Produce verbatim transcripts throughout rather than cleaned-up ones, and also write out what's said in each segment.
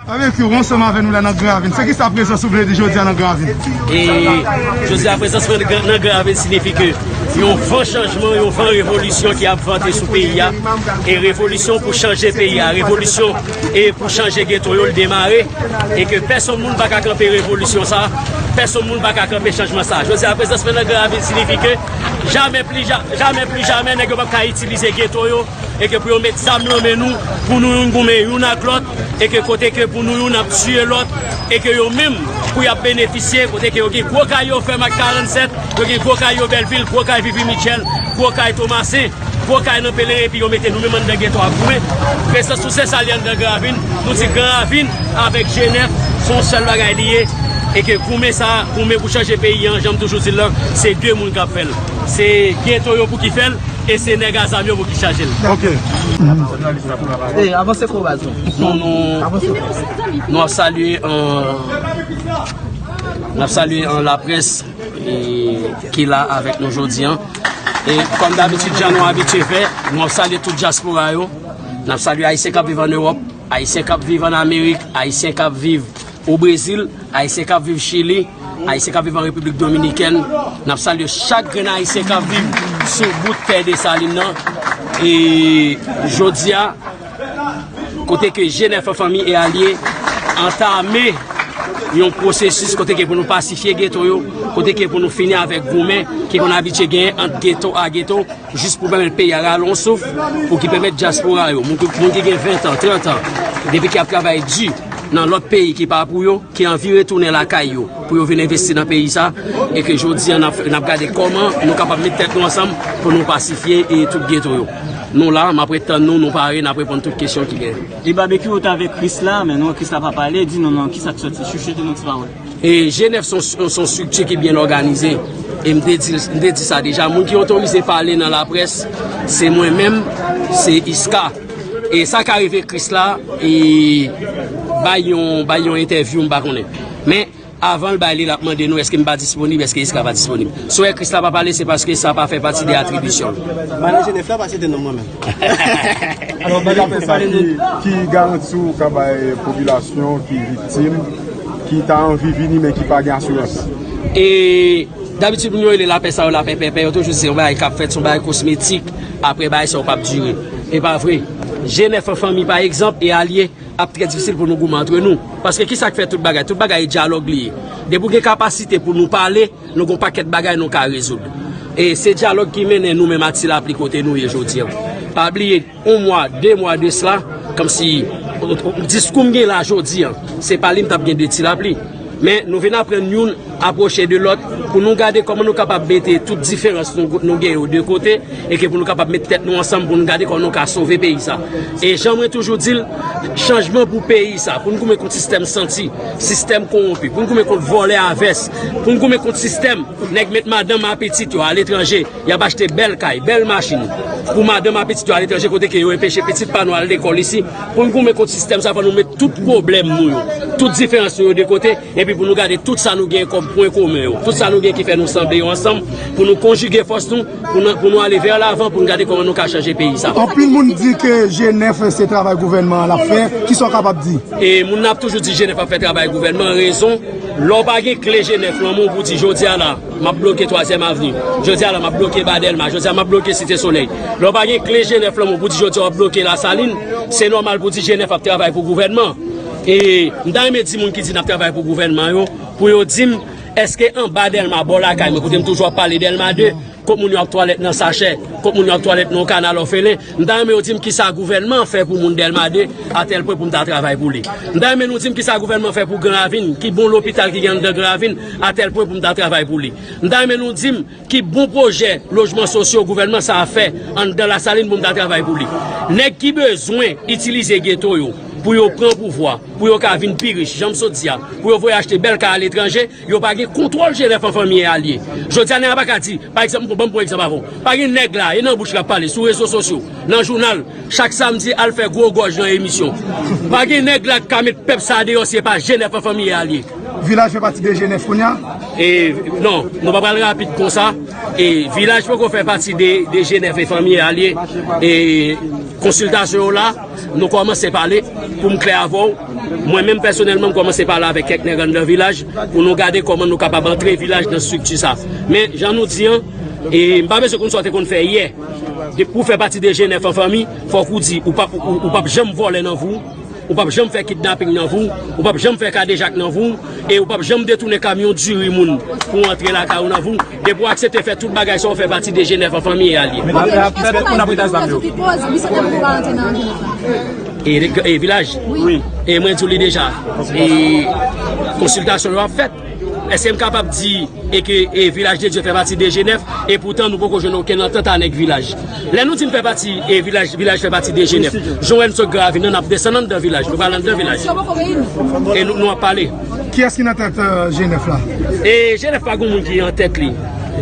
Avèk yo, ansanm avè nou la nan Gran Ravin. Se kisa prezans ou vle di jodi a nan Gran Ravin? E jodi a, prezans mwen nan Gran Ravin siyifi ke yon van chanjman, yon van revolisyon ki ap vante sou peyi a. E revolisyon pou chanje peyi a, revolisyon e pou chanje geto yo, l demare. E ke pèsonn moun pa ka kanpe revolisyon sa, pèsonn moun pa ka kanpe chanjman sa. Jodi a, prezans mwen nan Gran Ravin siyifi ke jamè pli ja-, jamè pli jamè nèg yo p ap ka itilize geto yo, e ke pou yo met zam nan men nou, pou nou youn goumen youn ak lòt, e ke kote ke pou nou youn ap tiye lòt, e ke yo menm pou y ap benefisye, kote ke yo gen gwo kay yo fèm ak karannsèt, yo gen gwo kay yo Bèlvil, gwo kay Vivi Mitchell, gwo kay Tomasen, gwo kay nan Peleyen, epi yo mete nou menm anndan geto a goumen. Prezans nou se sa li anndan Gran Ravin, nou di Gran Ravin avèk Jenèf, se yon sèl bagay li ye, e ke goumen sa, goumen pou chanje peyi an, jan m toujou di l lan, se de moun k ap fè l. Se geto yo pou ki fè l, e se nèg a zam yo pou ki chaje l. Ok. E, avanse kou baz nou. Nou, nou, nou ap salye, euh, n ap salye, euh, laprès, e, ki la avèk nou jodi an. E kòm dabitid, jan nou abitye fè, nou ap salye tout dyaspora yo. N ap salye Ayisyen k ap viv ann Ewòp, Ayisyen k ap viv ann Amerik, Ayisyen k ap viv o Brezil, Ayisyen k ap viv Chili, Ayisyen k ap viv an Repiblik Dominikèn. N ap salye chak grenn Ayisyen k ap viv sou bout tè Desalin nan. E jodi a, kote ke G nèf an Fanmi e Alye antame yon pwosesis kote ke pou nou pasifye geto yo, kote ke pou nou fini avèk goumen ki konn abitye genyen ant geto a geto, jis pou pèmèt peyi a rale yon souf, pou ki pèmèt dyaspora yo, moun ki, moun ki gen ven tan, trant an, depi ki ap travay di nan lòt peyi ki pa pou yo, ki anvi retounen lakay yo, pou yo vin envesti nan peyi sa, e ke jodi a n ap, n ap gade kòman nou kapab met tèt nou ansanm pou nou pasifye e tout geto yo. Nou la, m ap ret tann nou, nou pare, n ap reponn tout kesyon ki genyen. E babekyou yo t avèk Krisla, men nou wè Krisla pa pale, di nou non, kisa k sòti, chouchoute nou ti pawòl. E G nèf se yon, se yon estrikti ki byen òganize. E m te di, m te di sa deja. Moun ki otorize pale nan laprès, se mwen menm, se Iska. E sa ka rive Krisla, e bay yon, bay yon entèvyou, m pa konnen. Men, avan l bay li, l ap mande nou, èske m pa disponib, èske Iska pa disponib. Si w wè Krisla pa pale, se paske sa pa fè pati de atribisyon l. Mwen nan Jenèf la, pa site non mwen menm. Alò, Depi apre sa, ki, ki garanti ou ka bay popilasyon ki viktim, ki ta anvi vini men ki pa gen asirans? E dabitid, moun yo rele lapè sa yo lapè pèpè, yo toujou di se yon bagay k ap fèt, se yon bagay kosmetik, apre bagay sa yo p ap dire. E pa vre. G nèf an Fanmi, pa egzanp, e Alye, ap trè difisil pou nou goumen antre nou. Paske kisa k fè tout bagay? Tout bagay e dyalòg li ye. Depi w gen kapasite pou nou pale, nou gon pakèt bagay nou ka rezoud. E se dyalòg ki mennen nou menm ak Ti Lapli kote nou ye jodi an. Pa bliye, yon mwa, de mwa de sila, kòmsi diskou m gen la jodi an, se pa li m t ap gen de Ti Lapli. Men nou vin aprann youn apwoche de lòt pou nou gade kòman nou kapab mete tout diferans nou, nou gen yo de kote, e ke pou nou kapab met tèt nou ansanm pou nou gade kòman nou ka sove peyi sa. E jan mwen toujou di l, chanjman pou peyi sa, pou n goumen kont sistèm santi, sistèm kowonpi, pou n goumen kont vòlè a vès, pou n goumen kont sistèm nèg met madanm a pitit yo aletranje, y ap achte bèl kay, bèl machin pou madanm a pitit yo aletranje, kote ke yo enpeche pitit pa nou al lekòl isi. Pou n goumen kont sistèm sa, fò nou met tout pwoblèm nou yo, tout diferans nou yo de kote, epi pou nou gade tout sa nou gen kòm pwen komen yo, tout sa nou gen ki fè nou sanble yo ansanm, pou nou konjige fòs nou, pou nou, pou nou ale vè lavan, pou nou gade kòman nou ka chanje peyi sa. Anpil moun di ke G nèf se travay gouvènman an l ap fè. Kisa w kapab di? E moun nan ap toujou di G nèf ap fè travay gouvènman an, rezon. Lè w pa gen kle G nèf nan men w pou di jodi a la, m ap bloke Twazyèm Avni. Jodi a la, m ap bloke Ba Dèlma. Jodi a, m ap bloke Site Solèy. Lè w pa gen kle G nèf nan men w pou di jodi a w ap bloke Lasalin, se nòmal pou di G nèf ap travay pou gouvènman. E m ta renmen di moun ki di n ap travay pou gouvènman yo, pou yo di m, èske anba Dèlma, bò lakay mwen, kote m toujou ap pale Dèlma de, kot moun yo ap twalèt nan sachè, kot moun yo ap twalèt nan yon kanal òfelen, m ta renmen yo di m kisa gouvènman an fè pou moun Dèlma de, atèl pwen pou m ta travay pou li. M ta renmen nou di m kisa gouvènman an fè pou Gran Ravin, ki bon lopital ki gen anndan Gran Ravin, atèl pwen pou m ta travay pou li. M ta renmen nou di m ki bon pwojè lojman sosyo gouvènman sa a fè anndan Lasalin pou m ta travay pou li. Nèg ki bezwen itilize geto yo pou yo pran pouvwa, pou yo ka vin pi rich, jan m sot di a, pou yo voye achte bèl kay aletranje, yo pa gen kontwòl G nèf an Fanmi e Alye. Jodi a, nèg la pa ka di, pa egzanp, m pran, ban m pran egzanp avè w. Pa gen nèg la, e nan bouch l ap pale, sou rezo sosyo, nan jounal, chak samdi, al fè gwo gòj nan emisyon. Pa gen nèg la k ka met pèp sa a deyò si e pa G nèf an Fanmi e Alye. Vilaj fè pati de G nèf kounye a? E, non, nou pa pral rapid konsa. E, Vilaj poko fè pati de, de G nèf e Fanmi e Alye. E, Konsiltasyon yo la, nou kòmanse pale, pou m klè avè w, mwen menm pèsonèlman, m kòmanse pale avèk kèk nèg anndan vilaj, pou nou gade kòman nou kapab antre vilaj nan estrikti sa. Men, jan nou di an, e m pa bezwen konn sa w te konn fè yè. Depi w fè pati de G nèf an fanmi, fòk ou di, ou p ap, ou, ou p ap janm vòlè nan vi w, ou p ap janm fè kidnaping nan vi w, ou p ap janm fè kadejak nan vi w, e ou p ap janm detounen kamyon diri moun pou antre lakay ou nan vi w. Depi w aksepte fè tout bagay sa, w fè pati de G nèf an fanmi e alye. Men apre ap fè tout moun ap rete ak zam yo. E, e vilaj? Wi. E mwen di w li deja. E konsiltasyon yo ap fèt. Èske m kapab di e ke e Vilaj de Dye fè pati de G nèf, e poutan nou poko jwenn okenn antant a nèg vilaj. Lè nou di n fè pati e Vilaj, Vilaj fè pati de G nèf, jan w wè n sot Gravin nan, n ap desann anndan vilaj, nou pral anndan vilaj. E nou, nou ap pale. Kiyès ki nan tèt, euh, G nèf la? E G nèf pa gen moun ki an tèt li.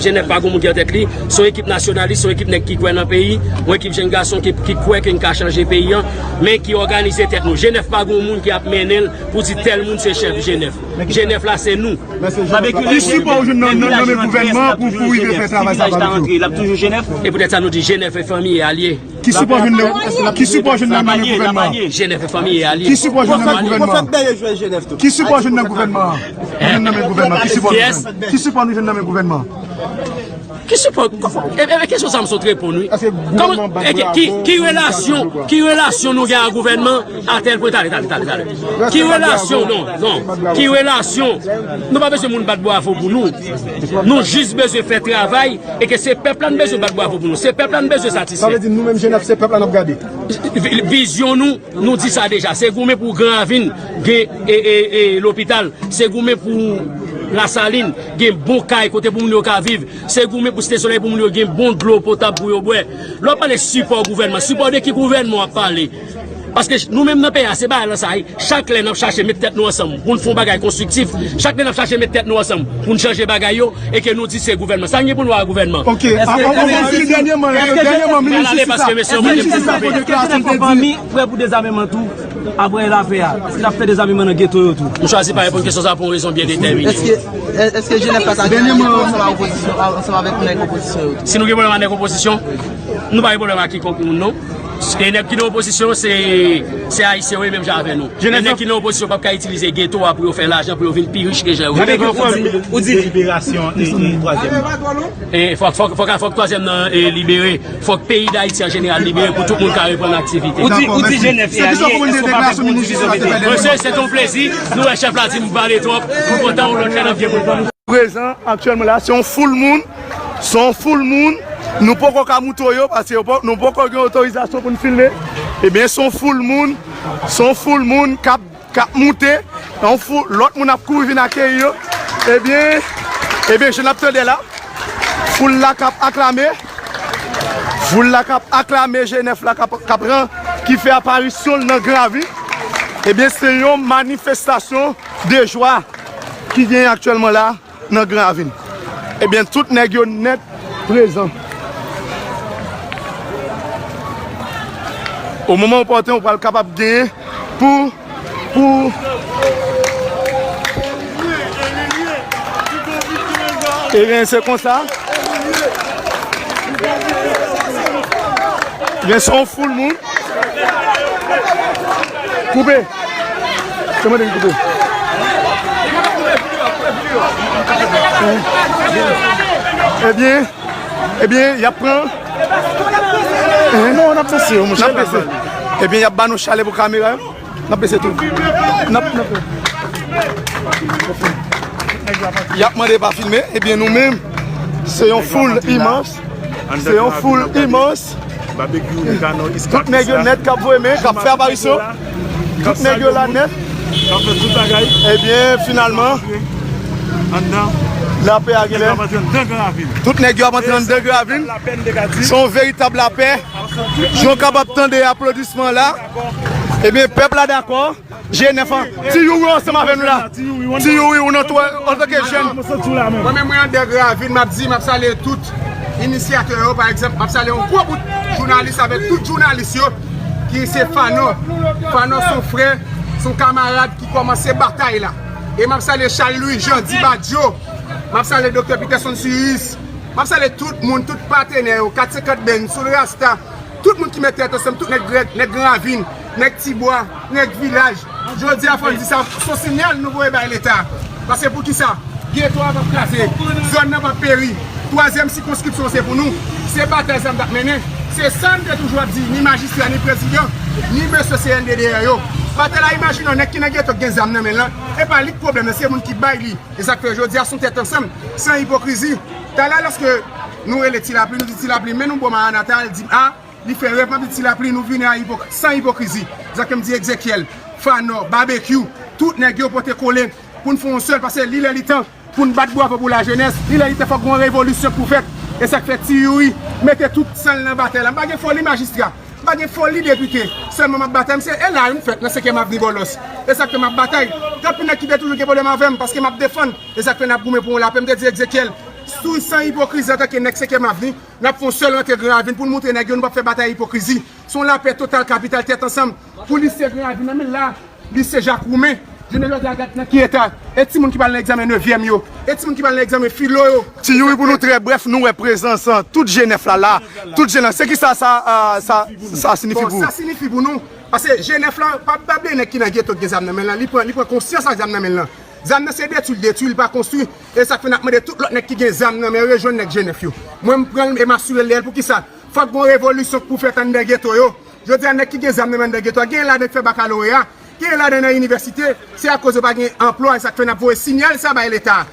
G nèf pa gen moun ki an tèt li. Se yon ekip nasyonalis, se yon ekip nèg ki kwè nan peyi, yon ekip jenn gason ki, ki kwè ke n ka chanje peyi an, men ki òganize tèt nou. G nèf pa gen moun ki ap mennen l pou di tèl moun se chèf G nèf. G nèf la se nou. Ki sipò ou jwenn nan, nan, nan men gouvènman pou, pou rive fè travay sa pa toujou? E poutèt sa nou di G nèf e fanmi e alye. Ki sipò jwenn nan, ki sipò jwenn nan men gouvènman? G nèf e fanmi e alye. Ki sipò jwenn nan men gouvènman? Ki sipò jwenn nan gouvènman? Jwenn nan men gouvènman. Ki sipò nou jwenn? Ki sipò nou jwenn nan men gouvènman? Ki sipò? E, e, e kesyon sa m sot reponn, wi. Kòman, e, ki, ki, ki relasyon, ki relasyon nou gen ak gouvènman a tèl pwen? Tale, tale, tale, tale. Ki relasyon, non, non. Ki relasyon? Nou pa bezwen moun bat bravo pou nou. Nou jis bezwen fè travay e ke se pèp la n bezwen bat bravo pou nou. Se pèp la n bezwen satisfè. Sa vle di nou menm G nèf se pèp la n ap gade. Vi-, vizyon nou, nou di sa deja. Se goumen pou Gran Ravin gen, e, e, e, lopital. Se goumen pou Lasalin gen bon kay kote pou moun yo ka viv. Se goumen pou Site Solèy pou moun yo gen bon dlo potab pou yo bwè. Lè w ap pale sipò gouvènman, sipò de ki gouvènman w ap pale? Paske nou menm nan peyi a, se bagay lan sa ye. Chak lè n ap chache met tèt nou ansanm pou n fè yon bagay konstriktif, chak lè n ap chache met tèt nou ansanm pou n chanje bagay yo, e ke nou di se gouvènman. Sa n gen pou n wè ak gouvènman? Ok. Dènyèman, dènyèman, minis jistis la, minis jistis la, pou deklarasyon l te di. Prè pou dezameman tou, apre lapè a, èske n ap fè dezameman nan geto yo tou? M chwazi pa reponn kesyon sa pou yon rezon byen detèmine. Èske, èske G nèf pa ta gen pwoblèm ansanm ak opozisyon, ansanm avèk nèg opozisyon yo tou? Si nou gen pwoblèm ak nèg opozisyon, nou pa gen pwoblèm ak kikonk moun, non. E nèg ki nan opozisyon, se, se Ayisyen yo ye, menm jan avè nou. E nèg ki nan opozisyon p ap ka itilize geto a pou yo fè lajan, pou yo vin pi rich ke jan yo ye. Ou di liberasyon e, e twazyèm nan. E fòk, fòk, fòk, fòk twazyèm nan, e, libere. Fòk peyi Dayiti an jeneral libere pou tout moun ka reprann aktivite. Ou di, ou di G nèf e alye, èske w pa pè pou yon divizyon pete? Mesye, se te yon plezi. Nou wè chèf la di m pale twòp. Nou kontan yon lòt lè n ap gen pou n pale. Prezan, aktyèlman la, se yon foul moun. Se yon foul moun. Nou poko ka moutre yo paske yo po-, nou poko gen otorizasyon pou n filme. Ebyen, se yon foul moun. Se yon foul moun k ap k ap moute, yon foul, lòt moun ap kouri vin akeyi yo. Ebyen, ebyen, jan n ap tande la, foul la k ap aklame, foul la k ap aklame G nèf la k ap, k ap ran, ki fè aparisyon l nan Gran Ravin. Ebyen, se yon manifestasyon de jwa ki genyen aktyèlman la nan Gran Ravin. Ebyen, tout nèg yo nèt prezan. O moman opòten, ou pral kapab genyen pou, pou, ebyen, se konsa. Ebyen, se yon foul moun. Koupe. Se mwen ki koupe. Ebyen, ebyen, y ap pran. Non, n ap bese yo, monchè. N ap bese. Ebyen, y ap ba nou chalè pou kamera yo. N ap bese tou. N ap, n ap. Y ap mande pa filme. Ebyen, nou menm, se yon foul imans. Se yon foul imans. Tout nèg yo nèt k ap voye men, k ap fè aparisyon. Tout nèg yo la nèt. Ebyen, finalman, lapè a genlè. Tout nèg yo ap antre anndan Gran Ravin. Se yon veritab lapè. Jan w kapab tande aplodisman la. Ebyen, pèp la dakò. G nèf an. Ti Youri ansanm avè nou la. Ti Youri, ou nan tou, antanke jèn. Mwen menm, mwen anndan Gran Ravin, m ap di, m ap salye tout inisyatè yo, pa egzanp, m ap salye yon gwo bout jounalis avèk tout jounalis yo, ki se Fanon. Fanon se yon frè, se yon kamarad ki kòmanse batay la. E m ap salye Charles Louis Jean, Di Badio. M ap salye Doktè Peterson Siris. M ap salye tout moun, tout patenè yo, kat senkant Band, Soul Rasta. Tout moun ki met tèt ansanm, tout nèg Grèg, nèg Gran Ravin, nèg Tibwa, nèg Vilaj. Jodi a, fò n di sa, se yon siyal nou voye bay Leta. Paske poukisa? Geto a p ap kraze, zòn nan p ap peri. Twazyèm sikonskripsyon se pou nou. Se batay sa n t ap mennen. Se sa n te toujou ap di, ni majistra, ni prezidan, ni mesye C N D D R yo. Batay la, imajine w, nèg ki nan geto k gen zam nan men l lan, e pa li k pwoblèm nan, se moun ki bay li. E sa k fè jodi a, se yon tèt ansanm, san ipokrizi. Talè, lòske nou rele Ti Lapli, nou di Ti Lapli, men nou bò Maranata, li di, a, li fè rèv, m ap di Ti Lapli, nou vini a ipok-, san ipokrizi. Sa ke m di Egzekyèl, Fanò, Babekyou, tout nèg yo pote kole pou n fè yon sèl, paske li lè li tan pou n bat bravo pou lajenès, li lè li tan fòk gon revolisyon pou fèt. E sa k fè Ti Youri mete tout san l nan batay la. M pa gen foli majistra, m pa gen foli depite, sèlman m ap batay, m se, e la m fèt nan senkyèm avni Bòlòs. E sa k fè m ap batay. Gen anpil nèg ki te toujou gen pwoblèm avè m, paske m ap defann. E sa k fè n ap goumen pou yon lapè. M te di Egzekyèl, sou san ipokrizi antanke nèg senkyèm avni, n ap fè yon sèl rantre Gran Ravin pou n montre nèg yo nou p ap fè batay ipokrizi. Se yon lapè total kapital tèt ansanm pou lise Gran Ravin nan, men la, lise Jak Woumen. Jounen jodi a, gad nan ki eta. E timoun ki pral nan egzamen nevyèm yo, e timoun ki pral nan egzamen filo yo. Ti Youri, pou nou trè brèf, nou wè prezans tout G nèf la la. Tout G nèf, se ki sa, sa, ah, sa, sa siyifi pou ou? Bon, sa siyifi pou nou. Paske G nèf la, pa, pa bliye nèg ki nan geto ki gen zam nan men l lan, li pran, li pran konsyans ak zam nan men l lan. Zam nan se detwi l detwi, li pa konstwi. E sa k fè n ap mande tout lòt nèg ki gen zam nan men yo rejwenn nèg G nèf yo. Mwen m pran l e m asire l dèyè l. Poukisa? Fòk gon revolisyon k pou fèt anndan geto yo. Jodi a, nèg ki gen zam nan men anndan geto a, genyen ladan k fè bakaloreya, genyen ladan nan inivèsite, se akoz yo pa gen anplwa, e sa k fè n ap voye siyal sa bay Leta.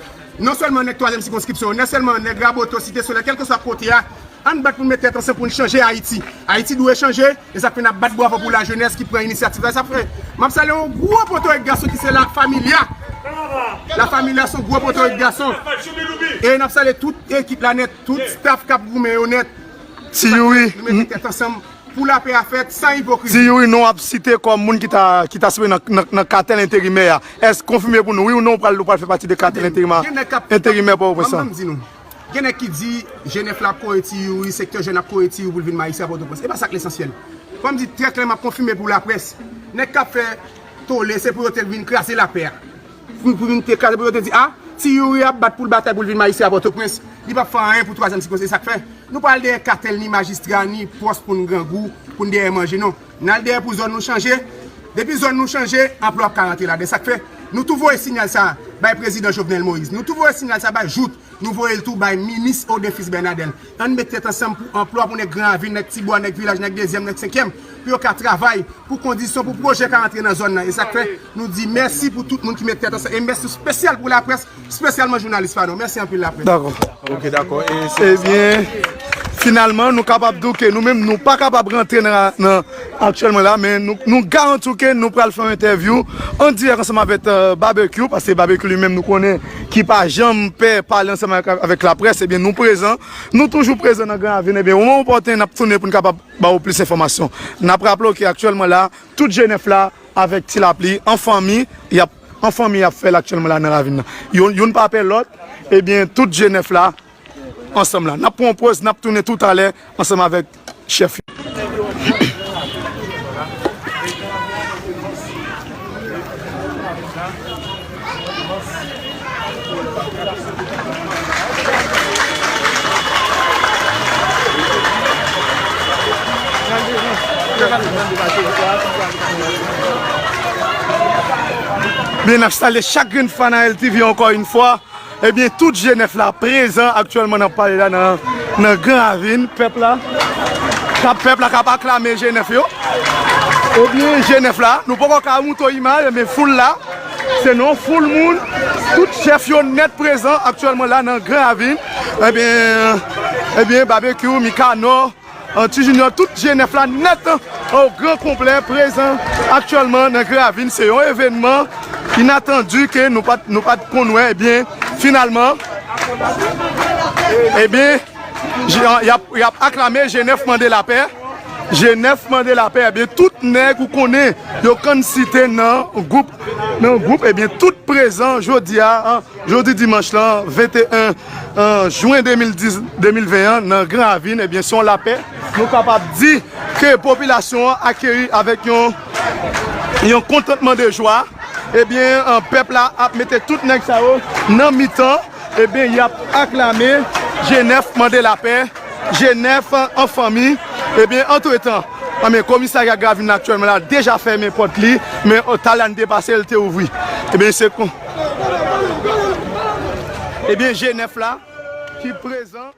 Non sèlman nèg twazyèm sikonskripsyon, non sèlman nèg Raboto, Site Solèy, kèlkeswa kote a, ann bat pou n met tèt ansanm pou n chanje Ayiti. Ayiti dwe chanje, e sa k fè n ap bat bravo pou lajenès ki pran inisyativ la. Sa fè, m ap salye yon gwo potorik gason ki se La Familia. La Familia se yon gwo potorik gason. E n ap salye tout ekip la nèt, tout staff k ap goumen yo nèt. Ti Youri, nou mete tèt ansanm pou lapè a fèt, san ipokrizi. Ti Youri, non w ap site kòm moun ki ta, ki ta sipoze nan, nan, nan katèl enterimè a. Èske konfime pou nou, wi ou non, ou pral, ou pral fè pati de katèl enterimè, enterimè Pòtoprens lan? Ban m di nou. Gen nèg ki di G nèf la ap kore Ti Youri, sektè jèn ap kore Ti Youri pou l vin majistra Pòtoprens. E pa sa k lesansyèl. Ban m di trè klè, m ap konfime pou laprès. Nèg k ap fè tole, se pou yo te vin kraze lapè a. Pou, pou vin te kraze, pou yo te di, a, Ti Youri ap bat pou l batay pou l vin majistra Pòtoprens. Li p ap fè anyen pou twazyèm sikonskripsyon. E sa k fè, nou pral dèyè katèl, ni majistra, ni pòs pou n grangou, pou n dèyè manje, non. N al dèyè pou zòn nou chanje. Depi zòn nou chanje, anplwa ap ka rantre ladan. Sa k fè, nou tou voye siyal sa bay prezidan Jovenel Moïse. Nou tou voye siyal sa bay Jout. Nou voye l tou bay minis Odefis Bènadèl. Ann met tèt ansanm pou anplwa pou nèg Gran Ravin, nèg Tibwa, nèg Vilaj, nèg Dezyèm, nèg Senkyèm, pou yo ka travay, pou kondisyon, pou pwojè ka rantre nan zòn nan. E sa k fè, nou di mèsi pou tout moun ki met tèt ansanm. E mèsi espesyal pou laprès, espesyalman jounalis pa nou. Mèsi anpil, laprès. Dakò. Ok, dakò. E se Ebyen, finalman, nou kapab di w ke nou menm, nou pa kapab rantre nan, nan, aktyèlman la, men nou, nou garanti w ke nou pral fè yon entèvyou an dirèk ansanm avèk, euh, Babekyou, paske Babekyou li menm nou konnen ki pa janm pè pale ansanm avèk, avèk laprès. Ebyen, nou prezan, nou toujou prezan nan Gran Ravin. Ebyen, o moman opòtèn, n ap tounen pou n kapab ba w plis enfòmasyon. N ap raple w ke aktyèlman la, tout G nèf la avèk Ti Lapli, an fanmi, y ap, an fanmi y ap fè l aktyèlman la nan ravin nan. Youn, youn pa pè lòt, ebyen, tout G nèf la ansanm la. N ap pran yon poz, n ap tounen toutalè ansanm avèk chèf yo. Byen, n ap salye chak grenn fan a L T V ankò yon fwa. Ebyen, tout G nèf la prezan aktyèlman nan palè la, nan, nan Gran Ravin. Pèp la, k ap, pèp la k ap aklame G nèf yo. Ebyen, G nèf la, nou poko ka montre w imaj, men foul la, se yon foul moun. Tout chèf yo nèt prezan aktyèlman la nan Gran Ravin. Ebyen, ebyen, Babekyou, Mikanò, Ti Junior, tout G nèf la nèt, o gran konplè, prezan aktyèlman nan Gran Ravin. Se yon evènman inatandi ke nou pa t, nou pa t konn wè. Ebyen, finalman, ebyen, y ap, y ap aklame, G nèf mande lapè. G nèf mande lapè. Ebyen, tout nèg ou konnen, yo konn site nan gwoup, nan gwoup, ebyen, tout prezan jodi a, an, jodi dimanch lan, venteyen, an, jen de mil dis, de mil ven an, nan Gran Ravin, ebyen, se yon lapè. Nou kapab di ke popilasyon an akeyi avèk yon, yon kontantman de jwa. Ebyen, an, pèp la ap mete tout nèg sa yo nan mitan. Ebyen, y ap aklame, G nèf mande lapè, G nèf an fanmi. Ebyen, antretan, anben, komisarya Gravin aktyèlman la deja fèmen pòt li, men talè a n te pase, l te ouvri. Ebyen, se kon. Ebyen, G nèf la, ki prezan.